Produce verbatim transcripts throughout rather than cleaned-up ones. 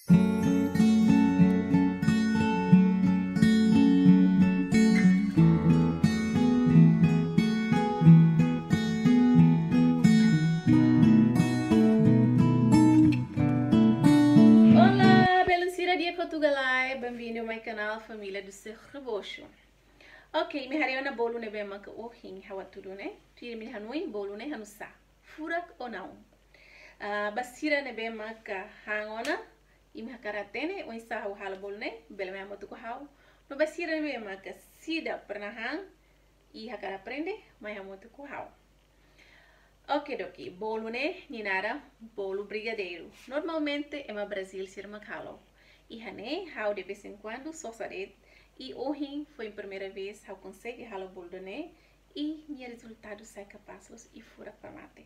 Olá, belun sira, di'ak ka lae? Bem-vindo ao meu canal Família do Seu Rebocho. Ok, imi haree ona bolu ne'ebé maka ohin ha'u hatudu ne'e. Tuir imi-nia hanoin, bolu ne'e hanusá? Furak ou não? Ah, ba sira ne'ebé maka han ona, imi hakarak hatene oinsá ha'u halo bolu ne'e, bele mai hamutuk ho ha'u. No ba sira ne'ebé maka seidauk pernah han i hakarak aprende, mai hamutuk ho ha'u. Oke, doki, bolu ne'e nia naran bolu brigadeiru. Normalmente ema Brazil sira mak halo. Iha ne'e ha'u de vez em quando sosa de'it, i ohin foi primeira vez ha'u konsege halo bolu ida-ne'e, i nia rezultadu sai kapás loos i furak para mate.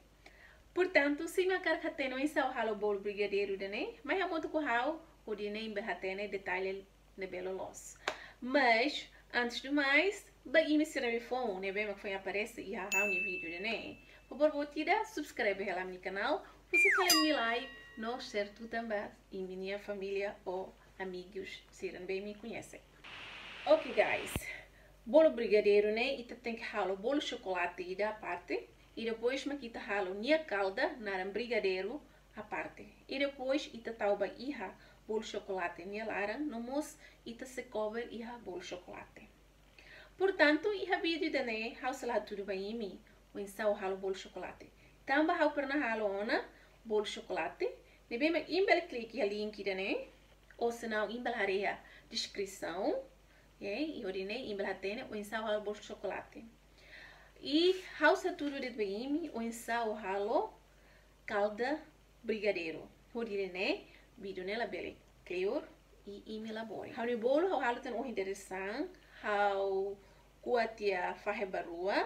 Portantu, se imi hakarak hatene oinsá ha'u halo bolu brigadeiru ida-ne'e, mai hamutuk ho ha'u, hodi nune'e imi bele hatene detalle ne'ebé loloos. Mas, antes do mais, ba imi sira ne'ebé foun, ne'ebé mak foin aparese iha ha'u-nia vídeo ida-ne'e, favór boot ida, subscreve hela ami-nia kanál, husu fali ami-nia like, no share tutan ba imi-nia família ou amigos sira ne'ebé imi koñese. Ok, guys. Bolu brigadeiru ne'e, ita tenke halo bolu xokolate ida aparte, i depois mak ita halo nia kalda, naran brigadeiru, aparte. I depois ita tau ba iha bolu xokolate nia laran, no mós ita sei cover iha bolu xokolate. Portantu, iha vídeo ida-ne'e, ha'u sei la hatudu ba imi oinsá ha'u halo bolu xokolate. Tanba ha'u pernah halo ona bolu xokolate, ne'ebé mak imi bele klik iha link ida-ne'e, ou senão imi bele haree iha deskrisaun, ok? I hodi nune'e imi bele hatene oinsá ha'u halo bolu xokolate. I ha'u sei hatudu de'it ba imi oinsá ha'u halo kalda brigadeiru. Hodi nune'e vídeo ne'e labele kleur i imi la boring. Ha'u-nia bolu ha'u halo tiha ona ohin dadeer-saan, ha'u ko'a tiha fahe ba rua.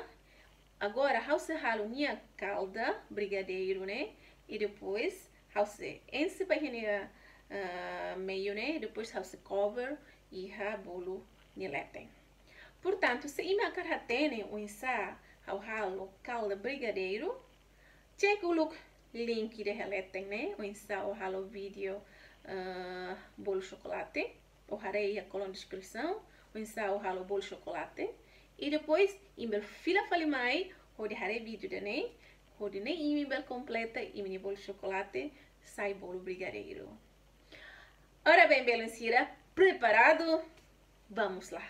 Agora ha'u sei halo nia kalda brigadeiru ne'e, i depois ha'u sei enxe ba iha nia, ah, meiu ne'e, depois ha'u sei cover iha bolu nia leten. Portantu, se imi hakarak hatene oinsá ha'u halo kalda brigadeiru, check uluk link ida iha leten ne'e, oinsá ha'u halo vídeo, eh, bolu xokolate, ou haree iha kolom deskrisaun, oinsá ha'u halo bolu xokolate. I depois, imi bele fila fali mai, hodi haree vídeo ida-ne'e, hodi nune'e imi bele kompleta imi-nia bolu xokolate, sai bolu brigadeiru. Ora bem, belun sira, preparadu? Vamos lá.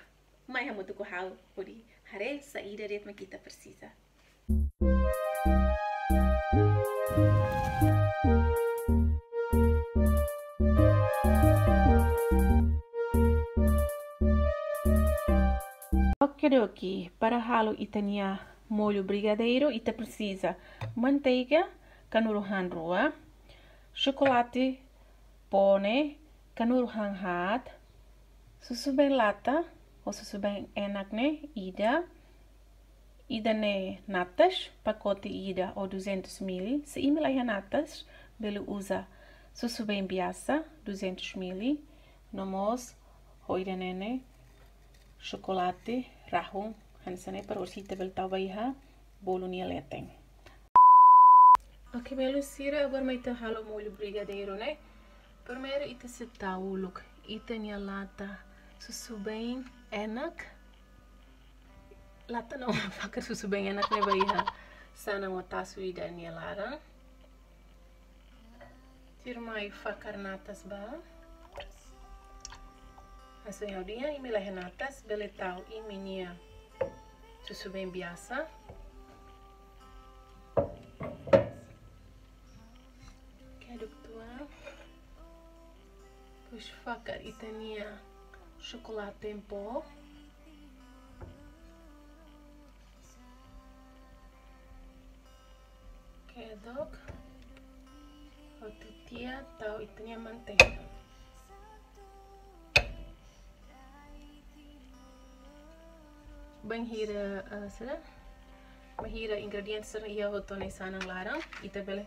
Mai hamutuk ho ha'u, hodi haree saida de'it mak ita presiza. Oke, doki, para halo ita-nia molho brigadeiro, ita presiza manteiga, kanuru han rua, xokolate pó ne'e, kanuru han haat, susubeen lata, ou susubeen enak ne'e, ida, ida-ne'e natas, pakote ida ou duzentos mili, se imi la iha natas, bele uza susubeen biasa, duzentos mili, no mós ho ida-ne'e ne'e, xokolate rahun hanesan ne'e, para orsida bele tau ba iha bolu nia leten. Oke, belun sira, agora mai ita halo molho brigadeiro ne'e. Primeiru ita sei tau uluk ita-nia lata susubeen enak. Lata no, fakar susubeen enak ne'e ba iha sanan ou tasu ida nia laran. Tuirmai fakar natas ba. Hanesan ha'u dehan, imi la iha natas, bele tau imi-nia susubeen biasa. Kedok tuan. Depois fakar ita-nia xokolate em pó. Kedok. Hotu tiha tau ita-nia manteiga. Bainhira, eh, sira, bainhira ingrediente sira iha hotu ona iha sanan laran, ita bele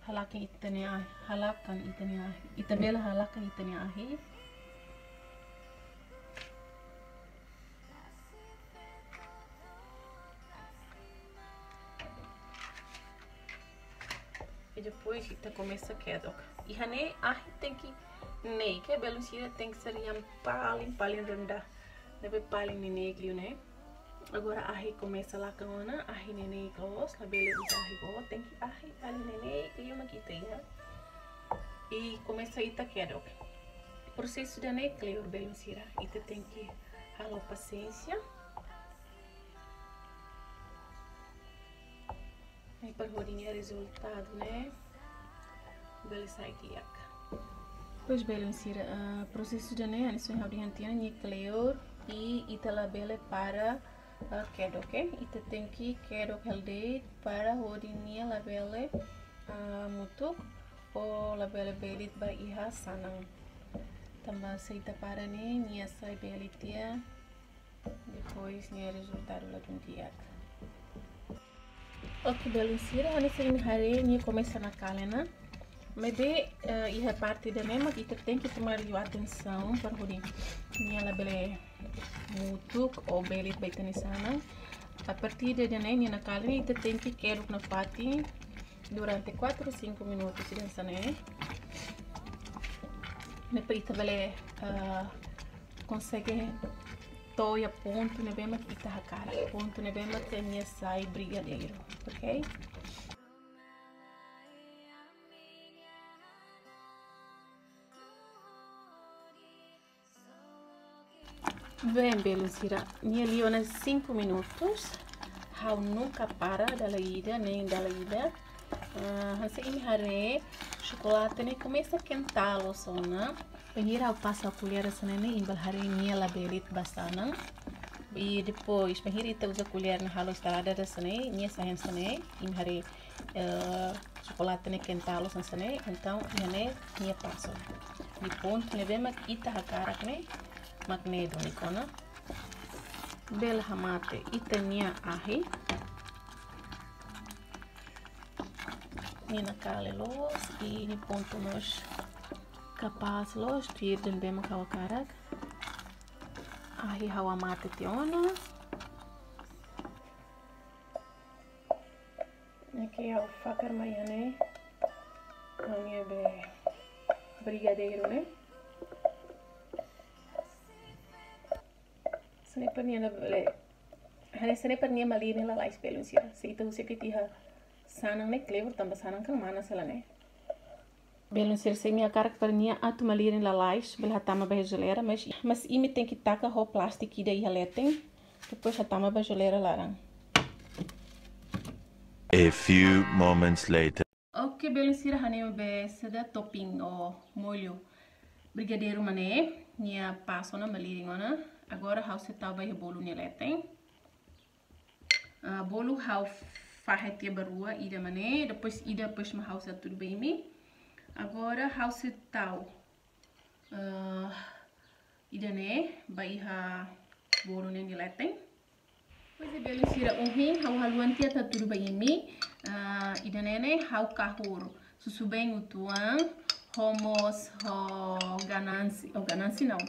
halakan ita-nia ahi, halakan ita-nia ahi. Ita bele halakan ita-nia ahi. I Depois ita komesa kedok. Iha ne'e ahi tenke neineik, belun sira, tenke ser yang paling, paling rendah. Ne'ebé paling neineik liu ne'e. Agora ahi komesa lakan ona, ahi neineik loos, labele uza ahi boot, tenke ahi paling neineik liu mak ita iha. I komesa ita kedok. Prosesu ida-ne'e kleur, belun sira. Ita tenke halo pasiénsia. Ai, para hodi nia rezultadu ne'e bele sai di'ak. Pois, belun sira, ah, prosesu ida-ne'e, hanesan ohin ha'u dehan tiha ona, nia kleur i ita labele para, ah, kedok, oke? Ita tenke kedok hela de'it para hodi nia labele, ah, mutuk ou labele belit ba iha sanan. Tanba se ita para ne'e, nia sai belit tiha. Depois nia rezultadu ladún di'ak. Oke, belun sira, hanesan imi haree nia komesa nakali ona. Maibé, eh, iha parte ida-ne'e mak ita tenke toma liu atensaun para hodi nia labele mutuk ou belit ba ita-nia sanan. A partir de ida-ne'e nia nakali, ita tenke kedok nafatin durante quatro, cinco minutos, hanesan ne'e. Ne'e para ita bele, eh, konsege to'o iha pontu ne'ebé mak ita hakarak. Pontu ne'ebé mak nia sai brigadeiru, oke? Bem, belun sira, nia liu ona cinco minutos. Ha'u nunka para dala ida, nein dala ida. Ah, hanesan imi haree, xokolate ne'e komesa kenta loos ona. Bainhira ha'u pasa ko'alia hanesan ne'e, imi bele haree nia la belit ba sanan. I depois, bainhira ita uza ko'alia ne'e halo estalada hanesan ne'e, nia sai hanesan ne'e, imi haree, eh, xokolate ne'e kenta loos hanesan ne'e, entaun iha ne'e nia pasa ona. Pontu ne'ebé mak ita hakarak ne'e, mak ne'e duni ona. Bele hamate ita-nia ahi. Nia nakali loos, i nia pontu mós kapás loos, tuir ne'ebé mak ha'u hakarak. Ahi ha'u hamate tiha ona. Oke, ha'u fakar mai iha ne'e. Ha'u-nia be brigadeiru ne'e. Hanesan ne'e para nia labele. Hanesan ne'e para nia malirin lalais, belun sira. Se ita husik de'it iha sanan ne'e kleur, tanba sanan kan manas hela ne'e. Belun sira, se imi hakarak para nia atu malirin lalais, bele hatama ba iha jeleira, mas, mas imi tenke taka ho plástiku ida iha leten, depois hatama ba jeleira laran. A few moments later. Oke, belun sira, hanesan ne'e be saida topping ou molho brigadeiru mak ne'e, nia pasa ona, malirin ona. Agora ha'u sei tau ba iha bolu nia leten. Ah, bolu ha'u fahe tiha ba rua, ida mak ne'e, depois ida depois mak ha'u sei hatudu ba imi. Agora ha'u sei tau, ah, ida-ne'e ba iha bolu ne'e nia leten. Pois é, belun sira, ohin ha'u haluha tiha atu hatudu ba imi, ah, ida-ne'e ne'e ha'u kahur susubeen uitoan, ho mós, ho ganansi, ho ganansi não.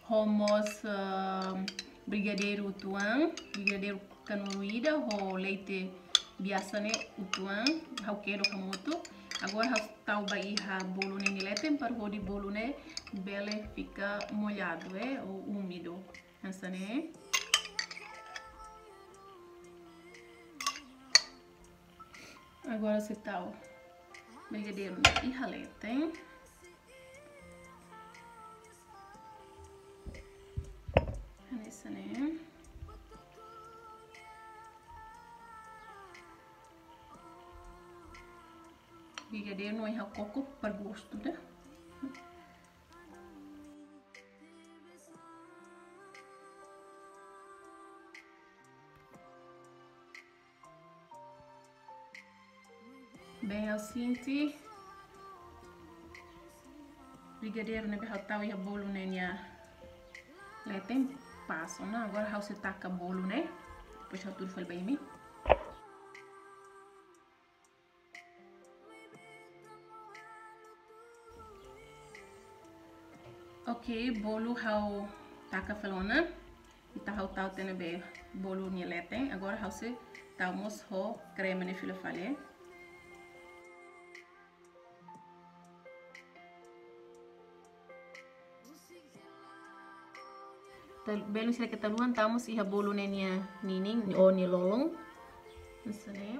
Ho mós, ah, brigadeiru uitoan, brigadeiru kanuru ida, ho leite biasa ne'e uitoan, ha'u kedok hamutuk. Agora ha'u tau ba iha bolu ne'e nia leten para hodi bolu ne'e bele fica molhado, eh, ou úmido. Hanesan ne'e. Agora sei tau brigadeiru ne'e iha leten. Hanesan ne'e. Brigadeiru no iha koko para gostu, né? Bem, ha'u sente brigadeiru ne'ebé ha'u tau iha bolu ne'e nia leten pasa ona. Agora ha'u sei taka bolu ne'e, depois ha'u hatudu fali ba imi. Ok, bolu ha'u taka fali ona. Ita ha'u tau tiha ona be bolu nia leten. Agora ha'u sei tau mós ho kreme ne'e fila fali. Belun sira, keta haluha tau mós iha bolu ne'e nia ninin, ou nia lolon. Hanesan ne'e.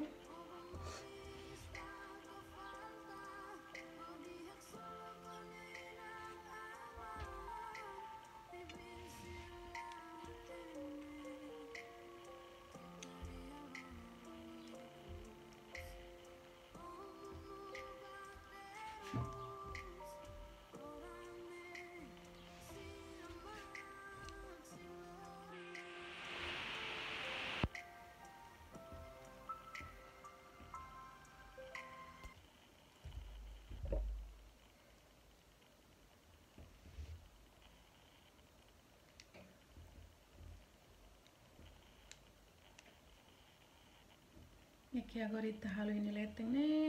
Oke, agora ita halo iha nia leten ne'e.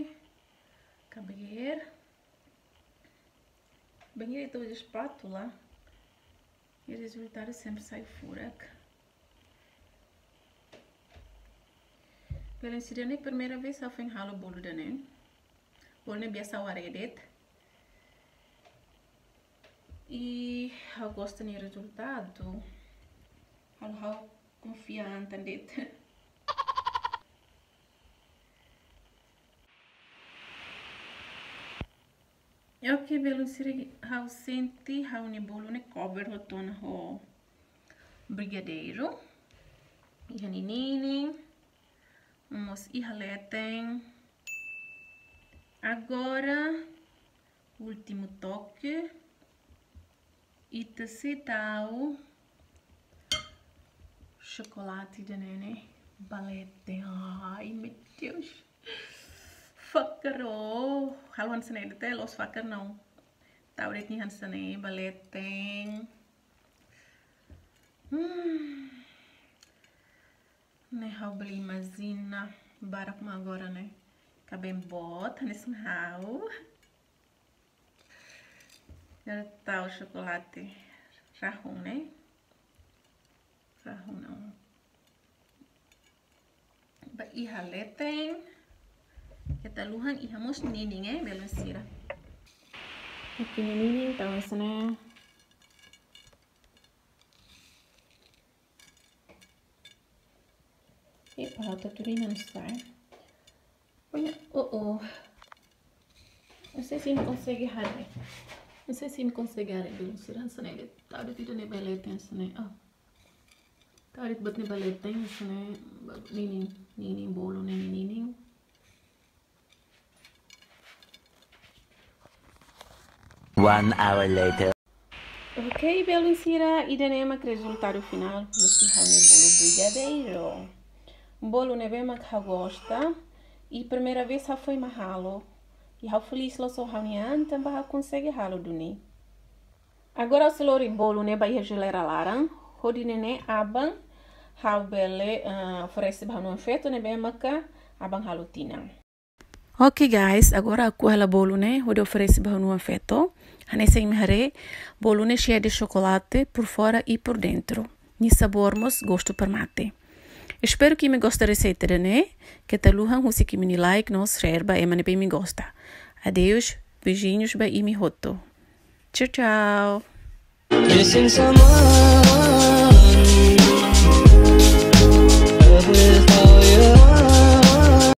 Kabeer. Bainhira ita uza espátula, i rezultadu sempre sai furak. Belun sira, ne'e primeira vez ha'u foin halo bolu ida-ne'e. Bolu ne'e biasa ha'u haree de'it. I ha'u gosta nia rezultadu. Ha'u, ha'u konfia an tan de'it. Oke, belun sira, ha'u sente ha'u-nia bolu ne'e cover hotu ona ho brigadeiru. Iha nia ninin, mós iha leten. Agora, últimu toke. Ita sei tau chocolate ida-ne'e ba leten. Ai, meu Deus. Fakar, oh. Halo hanesan ne'e de'it, loos fakar não. Tau de'it nia hanesan ne'e ba leten. Hmm. Ne'e ha'u bele imajina barak mak agora ne'e. Kabeen boot, hanesan ha'u. Agora tau chocolate rahun ne'e. Rahun não. Ba iha leten. Keta haluha iha mós ninin, eh, belun sira. Oke, ninin tau hanesan ne'e. Epa, tá tudo aí, não sai. Olha, oh, oh. Não sei se me consegue haree. Não sei se me consegue haree, belun sira, hanesan ne'e. Tau de'it ida-ne'e ba leten hanesan ne'e. Oh. Tau de'it buat ne'e ba leten hanesan ne'e. Ninin, ninin bolu ne'e, ninin. One hour later. Ok, belun sira, ida-ne'e mak rezultadu finál husi ha'u-nia bolu brigadeiro. Bolu ne'ebé mak ha'u gosta. I primeira vez ha'u foin mak halo. I ha'u feliz loos ho ha'u-nia an, tanba ha'u konsege halo duni. Agora ha'u sei lori bolu ne'e ba iha jeleira laran, hodi nune'e aban ha'u bele, ah, oferese ba ha'u-nia oan-feto ne'ebé maka aban halo tinan. Ok, guys, agora ha'u halo bolu ne'e hodi oferese ba ha'u-nia oan-feto. Hanesan imi haree, bolu ne'e cheia de chocolate por fora e por dentro. Nia sabór mós gostu para mate. Espera katak imi gosta reseita ida-ne'e. Keta haluha husik imi-nia like no share ba ema ne'ebé imi gosta. Adeus, beijinhos ba imi hotu. Tchau, tchau. Missing someone, love with all your